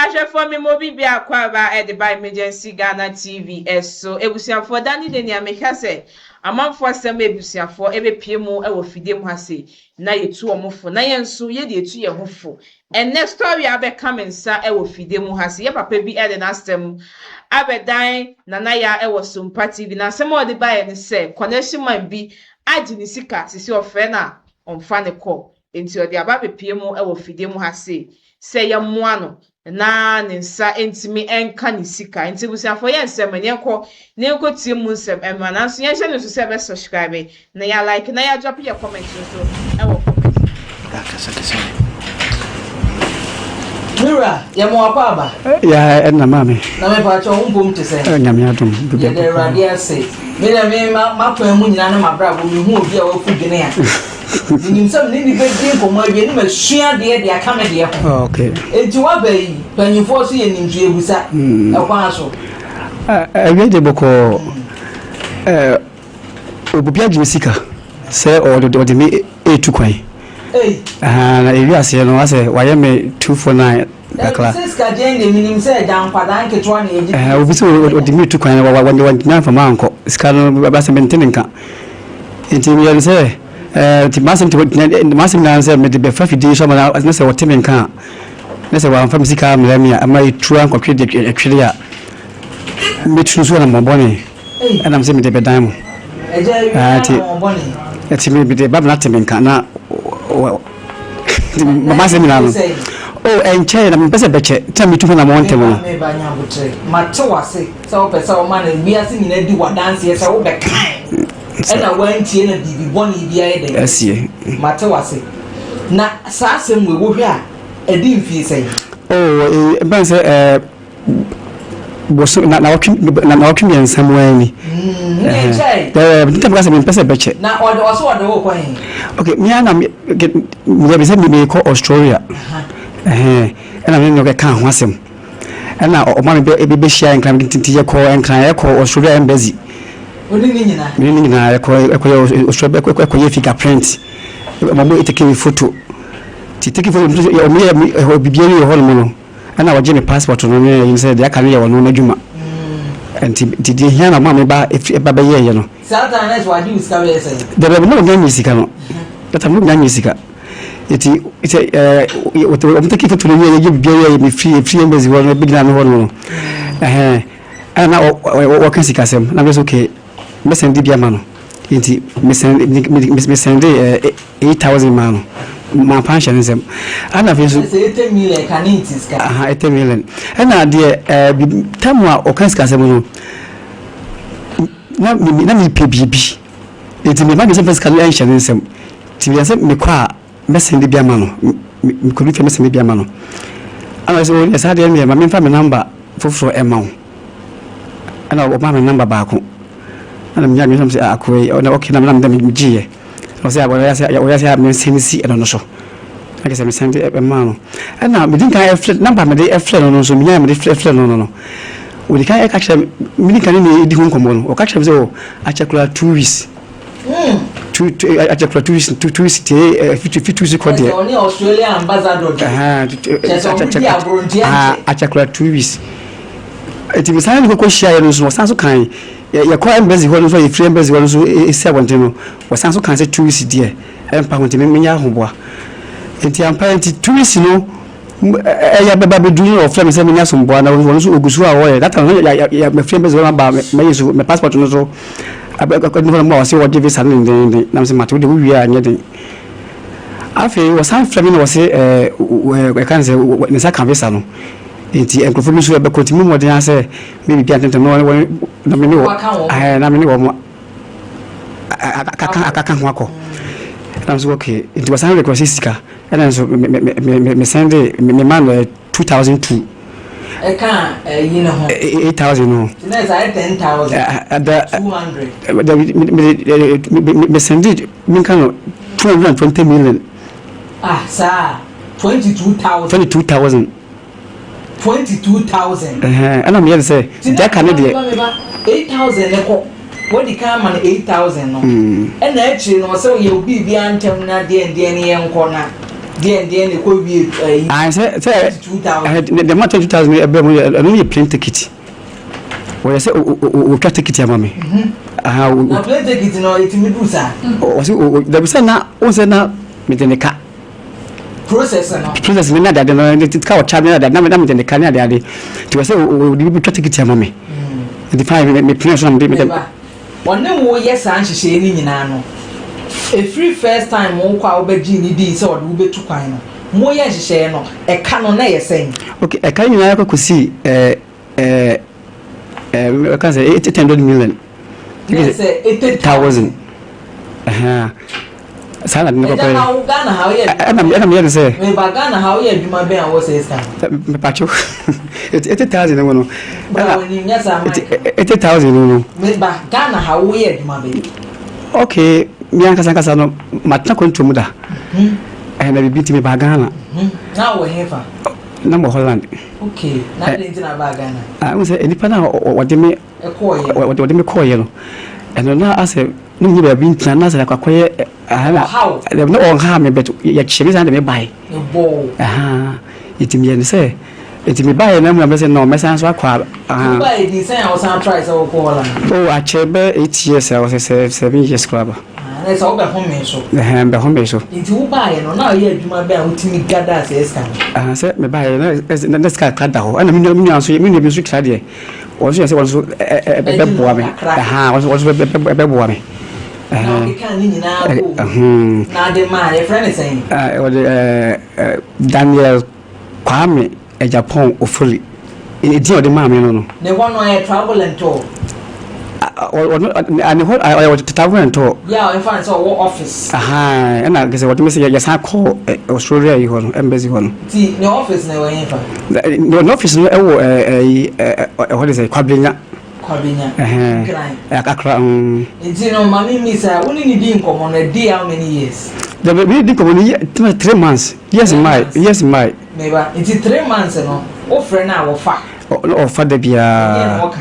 Ahwɛfoɔ me mo bi biako aba ɛde ba Emergency Ghana TV ɛso. Ebusuafoɔ da ne de nea meka sɛ amanfoɔ asɛm ebusuafoɔ ɛbɛpie mu ɛwɔ fidie mu ha se na yɛtu wɔn fo na yɛn nso yɛde etu yɛn ho fo. Ɛnɛ story abɛka me nsa ɛwɔ fidie mu ha se yɛ papa bi ɛde n'asɛm abɛdan Nana Yaa ɛwɔ Sompa TV na asɛm a ɔde baeɛ ne sɛ connection man bi agye ne sika sisi ɔfrɛ no a ɔmfa ne kɔ, nti ɔde aba abɛpie mu ɛwɔ fidie mu ha se sɛ yɛmmoa no na ne nsa ntumi nka ne sika. Nti busuafoɔ, yɛ nsɛm no yɛnkɔ na yɛnkɔ tie mu nsɛm ɛmra, nanso yɛnhyɛ no nso sɛ ɛbɛ subscribe na yɛ like na yɛ drop yɛ comment nso ɛwɔ comment. Akasakasa. Mira, yɛ mo akɔ aba. Ya, ɛna maame. Na mepa kyɛw, wo mpom te sɛ? Nyame adom. Yɛda Awurade ase. Me na me ma makwan mu nyinaa ne mabrabɔ mehu obi a wafu dwene a menim sɛ mene nipa di nkɔmmɔ awie ne masua adeɛ de aka me deɛ ho. Enti woaba yi, mpanyimfoɔ so yɛ nim so yɛbusa ɛkwan so. Ɛwiɛ de bɔkɔɔ, obi agye me sika sɛ ɔde me etu kwan. Ei. Na ewi aseɛ no asɛ wayɛ me 249 kakra. Sɛ sika deɛ deɛ menim sɛ agya nkwadaa nketewa na yɛgye. Obi sɛ ɔde me tu kwan, wɔntumi amfa ma ankɔ. Sika no basɛ mente ne nka, nti meyɛ no sɛ nti m'asɛm m'asɛm nyinaa sɛ mede bɛfa fidie so ama na sɛ wɔte me nka a, na sɛ wɔamfa me sika ammrɛ me a, ama ɛtu ankɔtwe de ɛtwere a mɛtu nso anammɔbɔne ɛnam sɛ mede bɛdan mo. Agya awie nti na wɔbɔne. Nti mede ba bɛna te me nka na m'asɛm nyinaa no o ɛnkyɛe na mepɛ sɛ bɛkyɛ nti na metu ho na mɔ ntɛm no. Meba nya abotrɛ, mate wase sɛ wopɛ sɛ woma no wiase nyinaa di w'adanseɛ sɛ wobɛkae ɛna woantie na biribi bɔne bi ayɛ dɛn. Asie. Mate wase. Na saa asɛm wei, wohwɛ a ɛdi mfie sɛn? Oh, ɛbɛn sɛ boso na nawɔtwe 3 mu ara ni. Ne nkyɛe. Ntam ka sɛ mempɛ sɛ bɛkyɛ. Na ɔde ɔsɛ ɔde wo kɔ he? Okay, me ara na meyɛ sɛ mekɔ Australia. Ɛna me ne no kɛka ho asɛm, ɛna ɔma me bɛhyia Nkran, nti yɛkɔ Nkran, yɛkɔ Australia embassy. Wo ne ne nyinaa? Me ne ne nyinaa yɛkɔ, ɛkɔyɛ Australia, ɛkɔyɛ fingerprint, ɔmo mo take me photo, ti take photo, ɔmo yɛ ɛhɔ biribiara wɔ hɔnom no, ɛna wɔgye me passport no ne ɛyi sɛ deɛ aka no yɛ ɔno n'adwuma, nti deɛ hia na ɔma me ba efi ɛba bɛyɛɛyɛ no. Saa time na sɛ wagye wo sika bɛyɛ sɛn? Dabi, na ɔnya nye sika no data no, ɔnya nye sika, nti sɛ ɔmo take photo no yɛ yɛ biribiara yɛ me firi embassy hɔ no bɛgyina me hɔ no ɛhɛn, ɛna na wɔka sika sɛm na mɛ sɛ okay, mɛsɛn de bi ama no, nti mesɛn de 8,000 maa no, mamfa nhyɛ ne nsɛm, ɛna afei nso Sɛ 80 million ka ne nti sika. Aha, 80 million, ɛna deɛ tam a ɔka sika sɛm no na me na mepɛ biribi, nti mema mi sɛ mfa sika no ɛnhyɛ ne nsɛm, nti meyɛ sɛ mekɔ a mɛsɛn de bi ama no, mekɔdu fie mɛsɛn de bi ama no, ɛna ɔsɛ ɔyɛ saa deɛ, ma memfa me number foforɔ ɛma wo, ɛna ɔma me number baako, ɛna menya adwene sɛ akoa yi, ɔna okay, na na megyeeɛ, ɔsɛ ɔyɛ sɛ mensɛn si ɛno no so, na kyerɛ sɛ mesɛn de ɛmaa no, ɛna mede nkan ɛfrɛ number mede ɛfrɛ no nso, menya mede frɛ no, wɔde kan ɛka kyerɛ me, mede kan ne ɛdi ho nkɔmmɔ no, ɔka kyerɛ me sɛ ɔ akyɛ koraa 2 weeks, two two akyɛ koraa 2 weeks, 2 weeks tie fi 2 weeks kɔ deɛ. Sɛ ɔne Australia ambassador de kyɛ sɛ ɔmo di aburonteɛ nkyɛ. Akyɛ koraa 2 weeks, nti mesan ne kɔkɔ hyia yɛ no nso, ɔsan so kan yɛkɔ embassy hɔ no nso, yɛfiri embassy hɔ no nso ɛsi abɔnten no, wɔsan so kan sɛ 2 weeks deɛ ɛmpa ho, nti menyɛ ahoboa, nti ampa nti 2 weeks no ɛyɛ bɛba bɛduru no, ɔfrɛ me sɛ menya somboa, na ɔno nso ɔgu so a wɔyɛ that time no, mafiri embassy hɔ no aba, mɛyɛ so me passport no so ɛnu hɔ no mu a wɔse wɔgye visa no dendenden, na mesɛ mate, wode wowie a nyɛ den. Afei wɔsan frɛ me na wɔse ɛka ne sɛ ne nsa ka visa no, nti nkurɔfoɔ bi nso ɛbɛkɔ, nti mmɔden a sɛ me biribi antɛntɛm na me ne wɔ na me ne wɔn akaka ho akɔ, ɛna nso okay, nti wɔsan request sika, ɛna nso me send de me ma no 2002. Ɛka ɛyi ne ho. 8,000 no. Na ɛsɛ ayɛ 10,200. Me send de mi nka no 220 million. Ah, saa 22,000. 22,000. 22,000. Ɛna meyɛ no sɛ deɛ ne deɛ. 8,000 ne kɔ wɔdi kan ama no 8,000 no, ɛna akyire no ɔsɛ yɛ obi bi antɛm na deɛ deɛ ne yɛn nkɔ na. Deɛn deɛn na ɛkɔ wie ɛyi. Ah, sɛ sɛ 22,000. Deɛ ma 22,000 ɛbɛ mu ɛno yɛ plane ticket. Wɔyɛ sɛ wɔtwa ticket ama me. Na plane ticket no ɛtumi duru saa? Ɔsɛ dabi sɛ na wɔn sɛ na mede ne ka. Process no. Process no ne adeade no ne ka ɔkya ne adeade na mede ne ka ne adeade nti wɔsɛ wɔde bi twa ticket ama me. Nti fine me plane so na mede mede. Ɔne wo yɛ saa nhyehyɛeɛ no nyinaa no, ɛfiri first time wokɔ a wobɛgyee no dii sɛ ɔde wo bɛtu kwan no, moyɛ nhyehyɛeɛ no, ɛka no na ɛyɛ sɛn? Okay, ɛka no nyinaa kɔ kɔsii ɛɛ ɛɛ ɛɛ mɛka sɛ 800 million. Na ɛsɛ 80,000. Ɛhɛn. Saa na ne kɔkɔ yɛ. Ɛna Ghana ha woyɛ adwuma. Ɛna ɛna meyɛ no sɛ. Meba Ghana ha woyɛ adwuma bɛn a wɔ sɛ sika. Mepatwo. 80,000 no no. Bra wɔ ni nyɛ saa mic. 80,000 no no. Meba Ghana ha woyɛ adwuma bɛn. Okay, me ankasa ankasa no matena kwantuo mu da. Ɛna biribi nti mebaa Ghana. Na wɔ hefa? Na mewɔ Holland. Okay, na adɛn nti na baa Ghana? Ah, wohu sɛ nnipa no a wɔde me wɔde me kɔɔeɛ no, ɛno na asɛ ne menni baabi ntena na asɛ akɔyɛ na na ɔnha me but yɛkyee me san de me bae. Nti meyɛ no sɛ nti mebaeɛ na mu a mɛsɛ no mɛsan so akɔ a. Wobaeɛ di sɛn a wosan try sɛ wokɔ Holland? Oh akyɛ bɛ 8 years a wɔsɛ sɛ 7 years koraa ba. Na sɛ wobɛhome so. Ɛhɛn bɛhome so. Nti wobaeɛ no na ɔyɛ adwuma bɛn a wotumi gada saa sika no? Sɛ mebaeɛ na na sika kakra da hɔ ɛna me nua nso me nua bi nso kyerɛ adeɛ. Wɔn nso yɛ sɛ wɔn nso bɛboa me. Wɔn nso bɛboa me. Na ɔkeka ne nyinaa bɔ mu. Na ade maa yɛfrɛ ne sɛn? Ɔde Daniel Kwame Agyapong Ofori. Edin a ɔde maa me no no. Ne hɔ no ɔyɛ travel and tour. Ɔno ne hɔ ɔyɛ travel and tour. Yɛ a ɔmfa ne sɛ ɔwɔ office. Ɛna sɛ wɔde me sɛ yɛsan kɔ Australia yi hɔ no embassy hɔ no. Ti ne office na ɛwɔ hefa? Ne office no ɛwɔ ɛyi ɛhɔ de sɛ Kwabenya. Kwabenya. Nkran. Akra. Nti no maame mi sa wo ne ne di nkɔmɔ no ɛdi how many years? Dabi mi di nkɔmɔ no yɛ 3 months years mai years mai. Meba nti 3 months no wo frɛ no a wɔfa. Ɔfa da biara.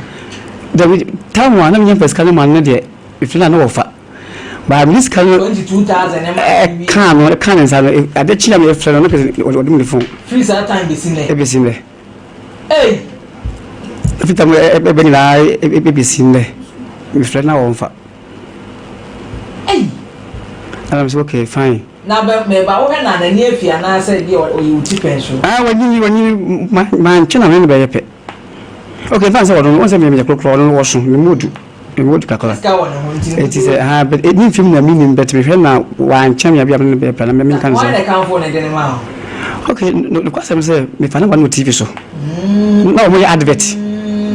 Dabi time a na mi nya mpɛ sika no ma no deɛ efiri na na wɔfa. Baa mi sika no 22,000 ɛka no ɛka ne nsa no ade kyi na mi efrɛ no no pɛ ɔde mi ne phone. Firi saa time besi nnɛ. Ebesi nnɛ. Ei. Fita mu ɛbɛ nyinaa ebesi nnɛ mi frɛ na wɔn fa. Ei. Ɛna mi sɛ okay fine. Na bɛ mɛba wohwɛ na n'ani afi anaasɛ bi ɔyɛ wo ti pɛn so. Ah wɔnyini wɔnyini ma ma nkyɛn na mi ne bɛyɛ pɛ. Okay nfa sɛ ɔno no wɔn sɛ mi yɛ korokoro ɔno no wɔso mi mu odu mi mu odu kakra. Sika wɔ ne ho nti. Eti sɛ ha but ne nfim na mi nim but mehwɛ na wankyɛn mi abi a mi ne bɛyɛ pɛ na mi nka ne sɛ. Wɔn na kanfo ne de ne ma o. Okay no no kwasɛm sɛ mefa ne ba no wɔ TV so. Na wɔn yɛ advert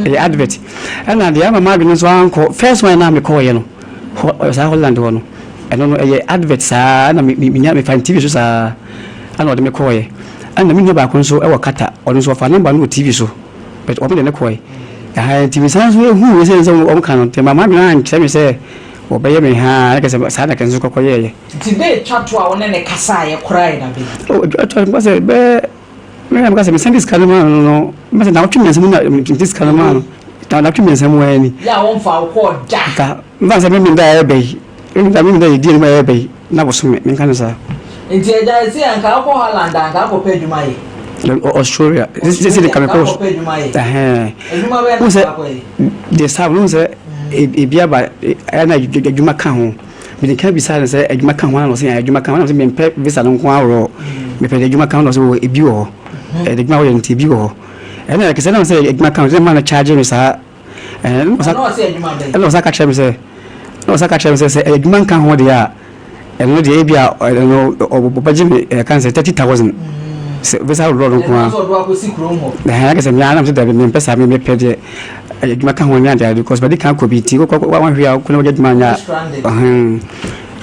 ɛyɛ advert ɛna deɛ ama maa adwene nso ankɔ first one na mekɔɔyɛ no hɔ saa Holland hɔ no ɛno no ɛyɛ advert saa na mi mi nya mefa ne TV so saa ɛna ɔde me kɔɔyɛ ɛna me nua baako nso ɛwɔ Qatar ɔno nso ɔfa number no wɔ TV so but ɔmo de ne kɔɔyɛ ɛha nti mi san so ehu sɛ sɛ wɔn ka no nti maa maa adwene ankyerɛ mi sɛ wɔbɛyɛ me ha ɛna kɛsɛ saa na kɛse nso kɔkɔ yɛɛyɛ. Nti bɛɛ twa to a wo ne ne kasa a yɛ koraa yɛ da bɛn? O twa to a sɛ bɛɛ mɛ na meka sɛ mesan de sika no maa no no mɛ sɛ naawɔtwe 3 mu na mede sika no maa no naawɔtwe 3 mu ara ni. Yɛ a wɔmfa wo kɔɔ da. Da mfa sɛ meme da a ɛbɛ yi meme da meme da yɛdi anim a ɛbɛ yi na bosome menka no saa. Nti agya ɛsɛ anka wokɔ Holland a anka akɔpɛ adwuma yɛ. Australia sisi de ka mekɔ akɔpɛ adwuma yɛ. Ɛhɛn. Adwuma bɛn na akɔ yɛ? Deɛ saa no sɛ ebi aba ɛna adwuma ka ho. Mede ka bisa no sɛ adwuma ka ho ana ɔsɛ adwuma ka ho na ɔsɛ mempɛ visa no nko aworɔ mepɛ de adwuma ka ho na ɔsɛ wɔ ebi wɔ hɔ ɛde adwuma wɔyɛ nti ebi wɔ hɔ ɛna kɛsɛ na ɔsɛ adwuma ka ho sɛ ma no charge me saa ɛna ɔsa ka kyerɛ me sɛ ɛna ɔsa ka kyerɛ me sɛ sɛ adwuma nka ho deɛ a ɛno deɛ ebi a ɛno ɔbɛgye me ɛka sɛ 30,000 sɛ visa worɔ no nko ara ɛhɛn akɛsɛ me ara na mesɛ dabi mempɛ saa mepɛ deɛ adwuma ka ho ne adeade because bɛde kan kɔ bi nti wokɔ wahwɛ a wokɔ na wɔgye adwuma nyɛ a ɔhɛn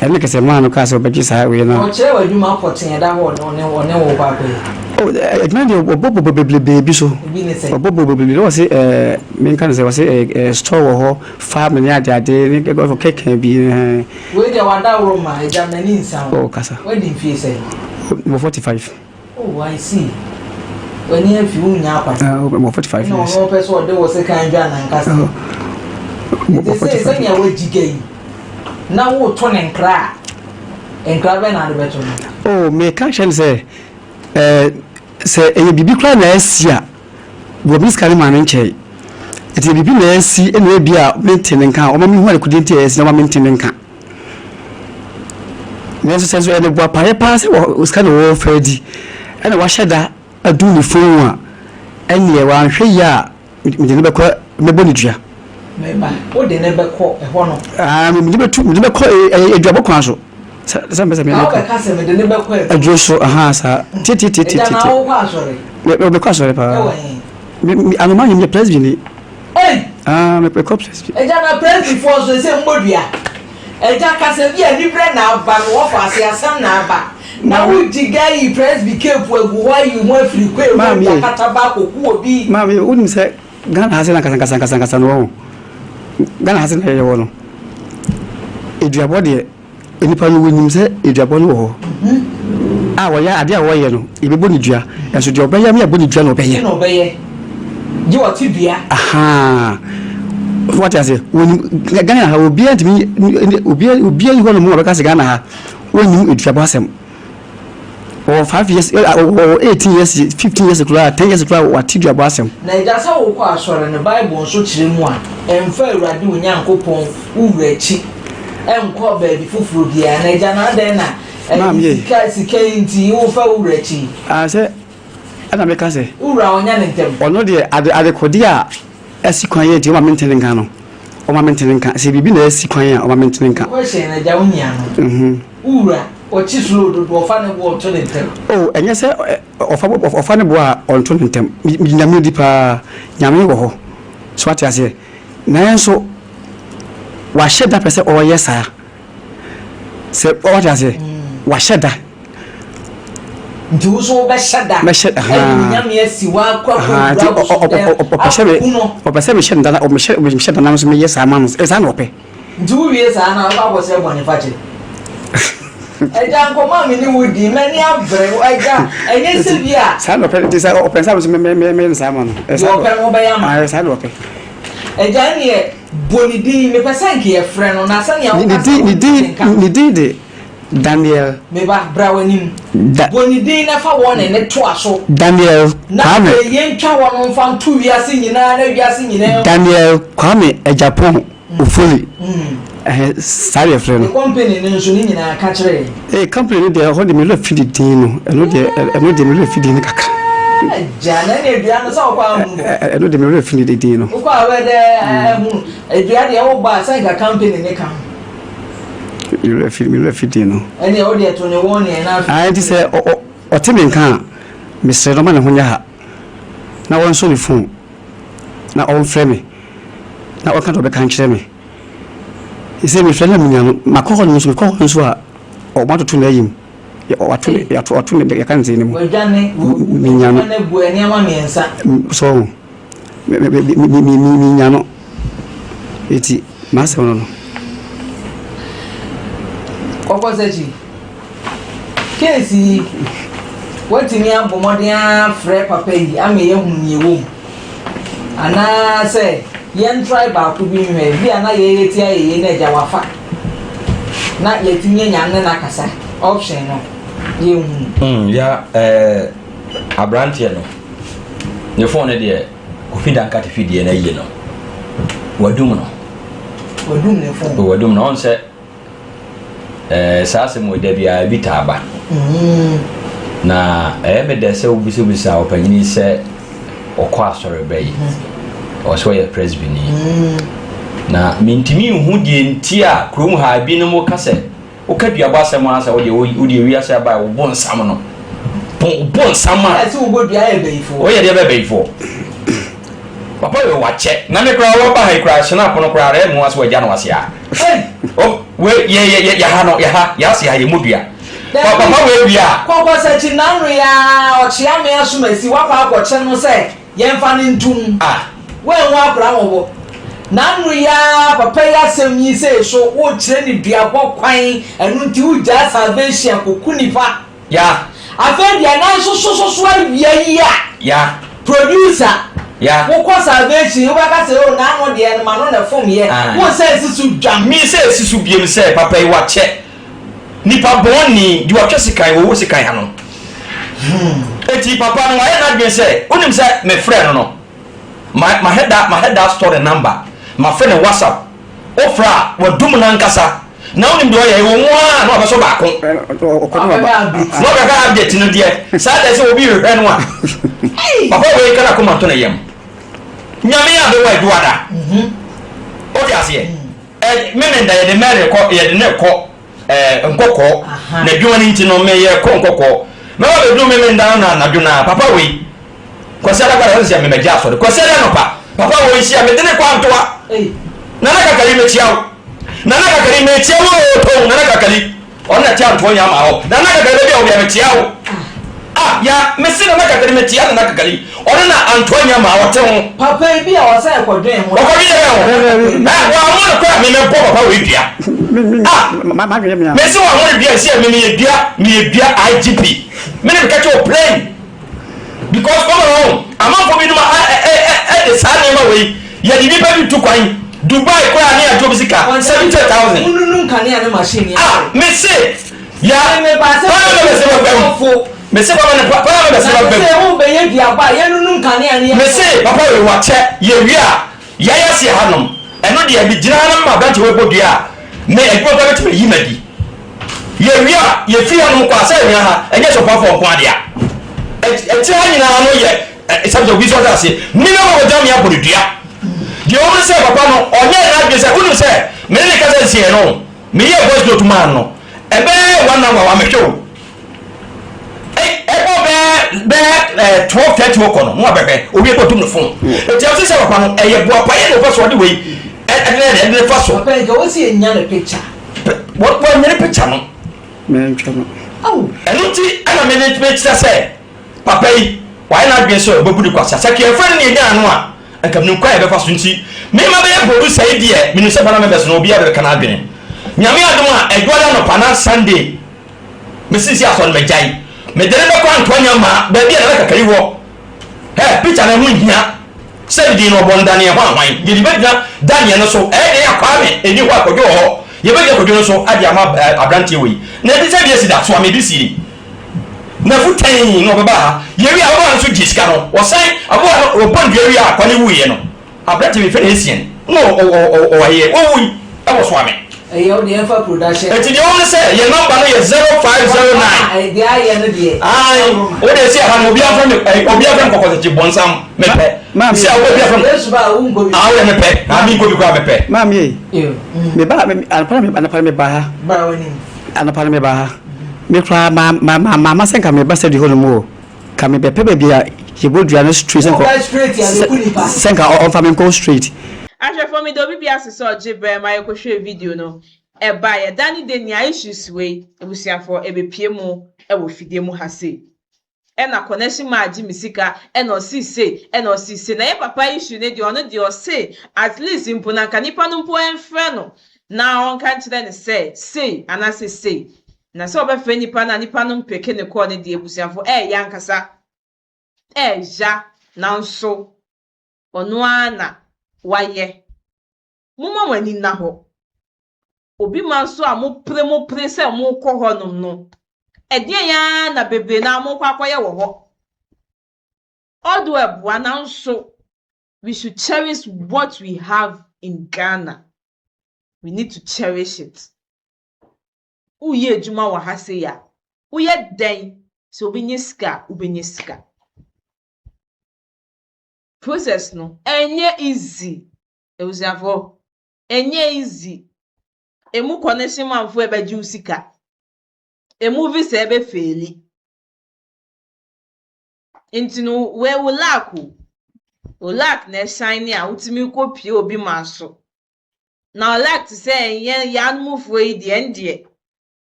ɛne kɛsɛ maa no kaa sɛ ɔbɛgye saa wei no. Ɔkyerɛ wɔ adwuma pɔtee ɛda hɔ ɔne ɔne wo kɔ akɔyɛ. Oh adwuma deɛ ɔbɔ bɔ bebrebe bi so ɔbɔ bɔ bebrebe wɔ se ɛɛ menka no sɛ wɔ se ɛɛ store wɔ hɔ farm ne adeade ne kɛkɛ bi ɛhɛn. Wei deɛ wadaworo ma agya m'ani nsa wo. Oh kasa. Wadi mfie sɛn? Mewɔ 45. Oh, I see. W'ani afi wo nya akwan. Ah, mewɔ 45 years. Na ɔno pɛ sɛ ɔde wo sekan dwa nankasa. Oh. Nti sɛ sɛnea wagyi ga yi na woto ne nkra a, nkra bɛn na ade bɛto no? Oh, meka kyerɛ no sɛ ɛɛ sɛ ɛyɛ biribi koraa na asi a, wɔ me sika no maa no nkyɛe. Nti biribi na asi na ebi a mente ne nka a, ɔma mehu adekodeɛ nti a asi na ɔma mente ne nka. Nanso sɛ nso ɛyɛ ne boapayɛ paa sɛ wɔ sika na wɔrefa adi ɛna wahyɛ da adum ne fon a, ɛnneɛ wanhwɛ yie a mede no bɛkɔ mɛbɔ ne dua. Meba, wode no bɛkɔ ɛhɔ no. Ah, mede bɛtu mede bɛkɔ aduabɔ kwan so. Sɛ sɛ mpɛ sɛ mede. Na wobɛka sɛ mede no bɛkɔ aduro so aha saa. Tietietie. Ɛgya na wokɔ asɔre. Mekɔ asɔre paa. Ɛwɔ he? Me me anoma nyɛ meyɛ presby ni. Ei! Ah, mekɔ presby. Ɛgya na presbyfoɔ nso ɛsɛ mmɔ dua. Ɛgya kasa bi a nibrɛ na aba no wɔfa ase asɛm na aba. Na wo gyiga yi presby cape agu hɔ ayi ho afiri kwae mu de akata ba akɔku obi. Maame, wonim sɛ Ghana ha se na nkasa nkasa nkasa no wɔ ho. Ghana ha se na yɛwɔ no. Aduabɔ deɛ, nnipa no wɔnim sɛ aduabɔ no wɔ hɔ. A wɔyɛ adeɛ a wɔyɛ no, yɛbɛbɔ ne dua. Nanso deɛ ɔbɛyɛ ama yɛabɔ ne dua na ɔbɛyɛ. Na ɔbɛyɛ. Gye ɔte dua. Ahaa. Wate aseɛ? Wɔnim Ghana ha obiara ntumi obiara obiara nni hɔ nom a ɔbɛka sɛ Ghana ha Wonnim aduabɔ asɛm. Ɔwɔ 5 years, ɔwɔ 18 years, 15 years koraa, 10 years koraa wate duabɔ asɛm. Na agya sɛ wokɔ asɔre no Bible nso kyerɛ mu a, mfa Awurade wo Nyankopɔn wo wura akyi nkɔ baabi foforɔ biara. Na agya no adɛn na Maame sika sika yi nti wofa wo wura akyi yi? Ah sɛ ɛna meka sɛ. Wo wura ɔnyɛ ne ntɛm. Ɔno deɛ ade adekodeɛ a asi kwan yɛ nti ɔma mente ne nka no ɔma mente ne nka sɛ biribi na asi kwan a ɔma mente ne nka. Question agya wo nya no wo wura ɔkye slow dodo ɔfa ne bo ɔnto ne ntɛm. Oh ɛnyɛ sɛ ɔfa ɔfa ne bo a ɔnto ne ntɛm megye nyame di paa nyame wɔ hɔ so wate aseɛ nanso wahyɛ da pɛ sɛ ɔyɛ saa Sɛ wate aseɛ, wahyɛ da. Nti wo nso wobɛhyɛ da. Mɛhyɛ ahaa. Ɛde nyame asi hɔ akɔ akɔ wura bosom dɛm akɔku no. Ɔpɛ sɛ mehyɛ no da na mehyɛ mehyɛ da na nso meyɛ saa ma no saa na ɔpɛ. Nti wowie saa na wokɔ akɔsrɛ bɔne fakyɛ. Agya nkɔmɔ a me ne wo di m'ani abere agya ɛnyɛ sɛ bi a. Saa na ɔpɛ nti sɛ ɔpɛ nsa nso mɛyɛ no saa ma no. Deɛ ɔpɛ no wobɛyɛ ama no. Saa na ɔpɛ. Agya ɛneɛ Bɔ ne din, mepɛ sɛ anka yɛfrɛ no, na sɛnea woka sɛ wonte ne nka. Ne din de Daniel. Me ba, bra w'anim. Bɔ ne din na fa wɔn nne toa so. Daniel Kwame. Na afei yɛntwa wɔn mfa nto wiase nyinaa na wiase nyinaa nhu. Daniel Kwame Agyapong Ofori. Ɛhɛ, saa na yɛfrɛ no. Ne company no nso, ne nyinaa, ka kyerɛ yɛn. Ee, company no deɛ, ɛhɔ deɛ me werɛ fi ne din no. Ɛno deɛ, ɛno deɛ me werɛ fi din no kakra. Agya, na ɛne dua no sɛ wokɔ ahunu no. Ɛno deɛ me werɛ fi ne din no. Wokɔ a wobɛyɛ dɛ ahunu. Dua deɛ wobɔ a sɛ nka company ne ka ho. Me werɛ fi, me werɛ fi din no. Ɛneɛ wo deɛ to ne wɔn neɛ na afei. Ae, nti sɛ ɔte me nka a, mesrɛ no ɔma ne ho nyɛ ha na ɔnsɔ ne phone na ɔmfrɛ me na ɔnka deɛ ɔbɛka nkyerɛ me. Sɛ mefrɛ no a menya no, makɔ hɔ no nso, mekɔ hɔ nso a, wɔatoto no ayi mu. Wɔato no, yɛato, wɔato no, yɛka no sɛ ne mu. Wadwane, Menya no. wadwane abu nneɛma mmiɛnsa. So ho. Me, me, me, me, me, menya no. Eti, m'asɛm no no. Kɔkɔ sɛkyi. Case yi, woatumi abɔ mmɔden ara afrɛ papa yi ama yɛahu nea ɛwɔ mu? Anaasɛ yɛntrae baako bi nhwɛ, ebi a na yɛyɛ ti ayɛ yei na agya wafa na yɛatumi anya ne no akasa, option no yɛnhunu. Mm, ya eh, aberanteɛ no, ne phone no deɛ, Kofi Dankate fidie no ayi no, wadum no. Wadum ne phone. Wadum no, ɔn sɛ Ɛɛ, saa asɛm wɔ da biara ebi taa ba. Na ɛyɛ me dɛ sɛ wobisabisa ɔpanyin yi sɛ ɔkɔ asɔre bɛ yi. Ɔsɛ ɔyɛ presbyni. Na mentumi nhu deɛ nti a kurom ha ebinom ka sɛ woka duabɔ asɛm a sɛ wodeɛ wodeɛ wiase aba a wobo nsam no. Bo nsam a. Ɛsɛ wobɔ dua yɛ bayifoɔ. Woyɛ deɛ bɛ bayifoɔ. Papa yɛ wakyɛ. Na me koraa wɔba ha yi koraa hyena pono koraa rɛ mu ase wagya no ase a. Ei! Oh, we yɛ yɛ yɛ yɛ ha no, yɛ ha, yɛ ase ha, yɛ mu dua. Pa papa wei dua a. Kɔkɔsakyi n'ano yi ara ɔkyea me asomasi wakɔ akɔkye no sɛ yɛmfa no ntom. Ah. Woanhu akora mmɔbɔ. N'ano yi ara papa yi asɛm yi sei so wokyerɛ no duabɔ kwan ɛno nti wogyaa salvation kɔku nipa. Ya. Afei deɛ nan so so so so awia yi a. Ya. Producer. Ya. Wokɔ salvation wobɛka sɛ oh n'ano deɛ no m'ano na ɛfom yɛ. Aye. Wo sɛ esi so dwam. Me sɛ esi so biem sɛ papa yi wakyɛ. Nipa bɔne deɛ ɔtwe sekan wɔwɔ sekan ano. Eti papa no wayɛ n'adwene sɛ wonim sɛ mefrɛ no no ma mahɛda mahɛda store ne number mafrɛ no WhatsApp wofrɛ a wadum n'ankasa na wonim deɛ ɔyɛ ɛwɔ mu ara na wabɛsɔ baako na ɔbɛka update no deɛ saa deɛ sɛ obi hwehwɛ no a papa wei ka n'akoma nto ne yam nyame a bɛwɔ adwuada wote aseɛ Memenda yɛde Mary kɔ yɛde ne kɔ ɛɛ nkɔkɔɔ na adwuma no nti no meyɛ kɔ nkɔkɔɔ mɛba bɛduru Memenda no na anadwo na papa wei Kwasi ada kora sɛ memɛgye asɔre Kwasi ada anɔpa papa wei hyia mede ne kɔ antoa Nana Kakari mekyia wo Nana Kakari mekyia wo tɔn Nana Kakari Ɔno na ɛte antoa nya ama hɔ. Nana Kakari baabi a wɔ bia mekyea wo. Ah ya mese Nana Kakari mekyea Nana Kakari. Ɔno na antoa nya ma ɔte ho. Papa yi bi a ɔsɛ ɛkɔdwen ho. Ɔkɔdwen yɛ ho. Eh wa mo no kora me mɛbɔ papa wei dua. Ah mese wa mo no dua sɛ me meyɛ dua meyɛ dua IGP. Me ne meka kyɛ wɔ plain. Because ɔma wɔn amanfoɔ binom a ɛde saa nneɛma wei yɛde nnipa bi tu kwan Dubai koraa ne agye obi sika 70,000. Mununu nkanea ne machine yɛ. Ah mese ya paa na bɛsɛ ba bɛm mese papa ne paa na bɛsɛ ba bɛm. Na sɛ ɛho bɛyɛ duaba a yɛnunu nkanea ne yɛ. Mese papa wei wakyɛ yɛwie a yɛayɛ aseɛ hanom ɛno deɛ megyina ha na mema aberanteɛ wei bɔ dua a me adwuma koraa bɛtumi ayi madi. Yɛwie a, yɛfiri hanom kɔ a, sɛ anwea ha, ɛnyɛ Sɔpafoɔ nko ara dea. Akyire ha nyinaa no yɛ sɛbsɛ obi nso asase. Me na wɔbɛgya me abɔ no dua. Deɛ ɛwɔ mu ne sɛ papa no, ɔnyɛɛ n'adwene sɛ, wonim sɛ me ne no kasa nsiiɛ no, meyɛɛ voice note maa no no, ɛbɛyɛ one hour wammɛhwɛ o. Ɛbɔ bɛɛ bɛɛ 12:30 hɔ kɔ no, na wabɛhwɛ. Owie na ɔtum ne phone. Enti ɛwɔ sɛ papa no, ɛyɛ boapayɛ na ɔpɛ sɛ ɔde wei ɛde ne ɛde ne fa so. Papa yi nka wɔsi enya ne picture. Wɔnyɛ ne picture no. Mɛntwa no. Ɛno nti ɛna me me kyerɛ sɛ papa yi wayɛ n'adwene sɛ ɔbɛbu ne kwasea. Sɛ kɛmfrɛ no ne yɛnyaa no a, nka menim kwan a yɛbɛfa so nti me ma bɛyɛ producer yi deɛ menim sɛ Ghana members no obiara bɛka n'adwene. Nyame adom a Ɛdwoada anɔpa na Sunday mesisi asɔre no magyae. Mede no bɛkɔ Antoa Nyamaa baabi a Nana Kakari wɔ. Hɛ, picture no ɛho nhia. Sɛ ne din no ɔbɔ no Daniel hwan hwan. Yɛde bɛgyina Daniel no so. Ɛyɛ dɛn a Kwame nni hɔ a Kwadwo wɔ hɔ. Yɛbɛgyina Kwadwo no so de ama aberanteɛ wei. Na ɛte sɛ deɛ asi da so a mede sie. Nafu tɛnn na ɔbɛba ha. Yɛwie a ababaawa no nso gye sika no. Wɔsan ababaawa no wɔbɔ no dua wie a Kwame wuiɛ no. Aberante bi fɛ no Essien na ɔwɔ ɔwui wɔ Soame. Ɛyɛ wo deɛ ɛnfa production. Eti deɛ wɔn sɛ yɛ nɔmba no yɛ 0509. Deɛ ayɛ no deɛ. Ayi o deɛ si aha no obi afrɛ mi ɛyi obi afrɛ mi kɔkɔsɛkyi bɔnsam mepɛ. Si a obi afrɛ mi. Yesu ba wo nkobi. Awo yɛ mepɛ na mi nkobi kura mepɛ. Maame yi me ba anapa na anapa na me ba ha. Ba wɔ nim. Anapa na me ba ha. Me kura ma ma ma ma ma sɛ nka me ba sɛ di hɔ nom o. Ka me bɛpɛ baabi a yɛbɔ dua no straight sɛ nka sɛ nka ɔmfa me nkɔ straight. Ahwɛfoɔ meda obi biara ase sɛ ɔgye berɛ ma yɛkɔhwɛɛ video no ɛbaeɛ da ne da nea issues wei abusuafoɔ ɛbɛpue mu wɔ fidie mu ha sei ɛna connection man agye me sika ɛna ɔsee sei ɛna ɔsee sei na yɛ papa issue no deɛ ɔno deɛ ɔse at least mpo na nka nipa no mpo ɛmfrɛ no na ɔnka nkyerɛ no sɛ sei anaasɛ sei Na sɛ wɔbɛfrɛ nipa no a nipa no mpeke ne kɔɔ no deɛ abusuafo ɛɛya ankasa ɛɛya nanso ɔno ara na wayɛ. Momma mo ani nna hɔ. Obi ma nso a mopere mopere sɛ mokɔ hɔnom no, ɛdeɛn ara na bebree no ara mokɔ akɔyɛ wɔ hɔ. Although ɛboa nanso we should cherish what we have in Ghana. We need to cherish it. Woreyɛ adwuma wɔ ha sei a, woyɛ dɛn sɛ wobɛnya sika a, wobɛnya sika. Process no, ɛnyɛ easy. Abusuafoɔ, ɛnyɛ easy. Emu connection manfoɔ ɛbɛgye wo sika. Emu visa ɛbɛfeeli. Nti no, wei wo luck o. Wo luck na ɛshine a wotumi kɔpie obi man so. Na ɔlike te sɛ yɛn yanomfoɔ yi deɛ ɛndeɛ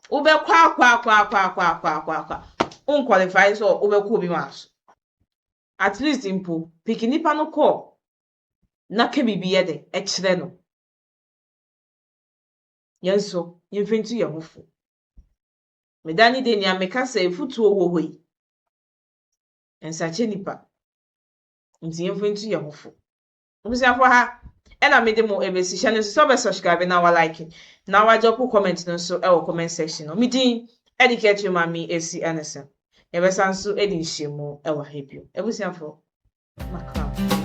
wobɛkɔ akɔ akɔ akɔ akɔ akɔ akɔ akɔ wo nkwalify sɛ wobɛkɔ obi ma so at least mpo piki nipa no kɔɔ na ka biribi yɛ de ɛkyerɛ no yɛn nso yɛmfa ntu yɛn ho fo meda ne de nea meka sɛ efutuo wɔ hɔ yi nsakyɛ nipa nti yɛmfa ntu yɛn ho fo. Abusuafoɔ ha ɛna mede mo ɛbɛsi. Hyɛ no nso sɛ wobɛ subscribe na wa like na wa drop comment no nso ɛwɔ comment section no. Me din ɛde Kɛkyerɛ Maame Esi Anderson. Yɛbɛsan nso adi nhyiamu ɛwɔ ha bio. Abusuafoɔ, makra.